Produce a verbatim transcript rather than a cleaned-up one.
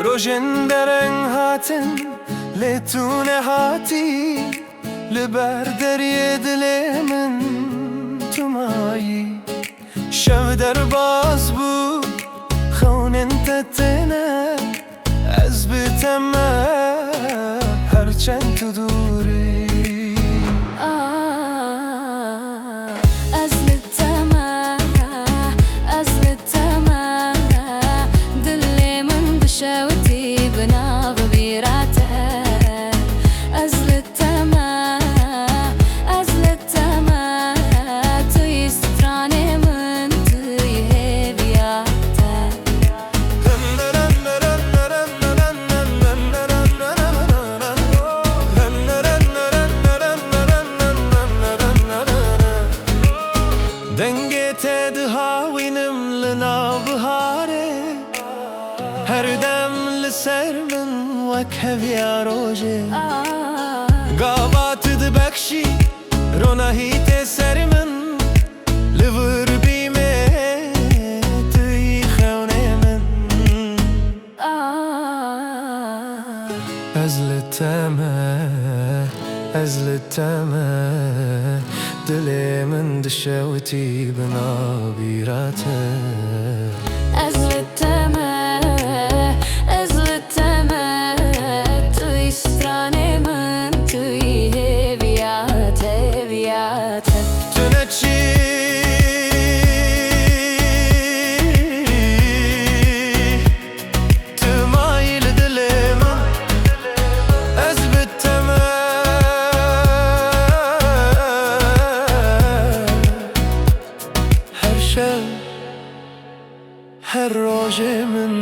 Rojên dereng hatin, lê tu nehatî. Li ber deriyê dilê min tu mayî. Şev derbas bû, xewnên te têne. Ez bi te me, her çend tu dûr î. Ah, ez li te me, ez li te me. Dilê min dişewitî bi nav bîra te. Ez li te me, ez li te me. Tu yî stranê min, tu yî hêviya te. Dengê te dihawînim li nav biharê. Her dem li ser min wek heviya rojê. Gava tu dibexşî, ronahî tê ser min. Li vir bîmê tu yî xewnê min. Ez li te me, ez li te me. Dilê min dişewitî bi nav bîra te. Ez li te me, ez li te me. Tu yî stranê min, tu yî hêviya te, hêviya te. Tu neçî, tu mayî li dilê min. Ez bi te me. Her şev, her rojê min.